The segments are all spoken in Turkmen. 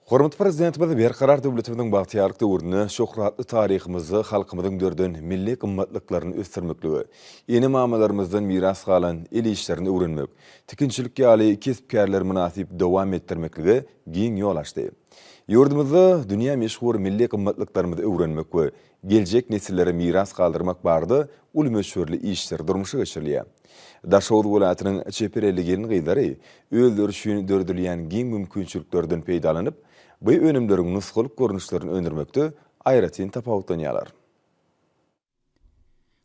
Hormatly Prezidentimiz Berkarar döwletimiziň bagtyýarlyk döwründe şöhratly taryhymyzda halkymyzyň döreden milli gymmatlyklaryny ösdürmeklige, ene-mamalarymyzdan miras galan el işlerini öwrenmek, tikinçilik ýaly kesp-kärleri mynasyp dowam etdirmeklige giň ýol açdy. Ýurdumyzda dünýä meşhur milli gymmatlyklarymyzy öwrenmek we geljek nesillere miras galdyrmak barada uly möçberli işler durmuşa geçirilýär. Daşoguz welaýatynyň çeper elli gelin-gyzlary özleri üçin döredilýän giň mümkinçiliklerden peýdalanyp, bu önümleriň nusgalyk görnüşlerini öndürmekde aýratyn tapawutlanýarlar.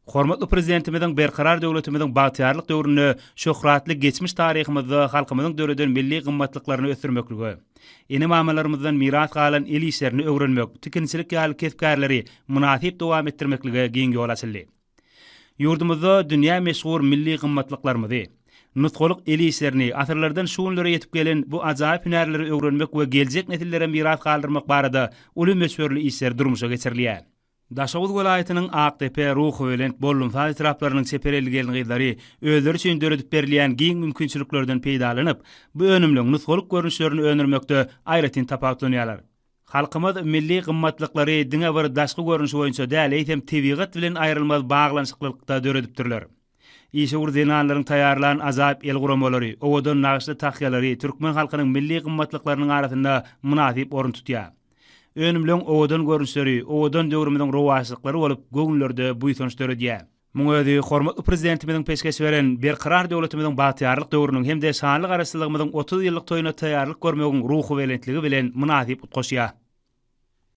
Hormatly Prezidentimiziň Berkarar döwletimiziň bagtyýarlyk döwründe şöhratly geçmiş taryhymyzda halkymyzyň döreden milli gymmatlyklaryny ösdürmeklige, ene-mamalarymyzdan miras galan el işlerini öwrenmek, tikinçilik ýaly kesp-kärleri mynasyp dowam etdirmeklige giň ýol açyldy. Ýurdumyzda dünýä meşhur milli gymmatlyklarymyzy, nusgalyk el işlerini, asyrlardan şu günlere ýetip gelen bu ajaýyp hünärleri öwrenmek we geljek nesillere miras galdyrmak barada uly möçberli işler durmuşa geçirilýär. Daşoguz welaýatynyň Akdepe, Ruhubelent, Bollumsaz etraplarynyň çeper elli gelin-gyzlary özleri üçin döredip berilýän giň mümkinçiliklerden peýdalanyp, bu önümleň nusgalyk görnüşlerini öndürmekde aýratyn tapawutlanýarlar. Halkymyz milli gymmatlyklary diňe bir daşky görnüşi boýunça däl, eýsem, tebigat bilen aýrylmaz baglanyşyklylykda döredipdirler. Işewür zenanlaryň taýýarlan ajaýyp el guramalary, owadan nagyşly tahýalary türkmen halkynyň milli gymmatlyklarynyň arasynda mynasyp orun tutýar. Önümleň owadan görnüşleri owadan döwrümiziň rowaçlyklary bolup, göwünlerde buýsanç döredýär. Muň özi hormatly Prezidentimiziň peşgeş beren Berkarar döwletimiziň bagtyýarlyk döwrüniň hem-de şanly Garaşsyzlygymyzyň 30 ýyllyk toýuna taýýarlyk görmegiň ruhubelentligi bilen mynasyp utgaşýar.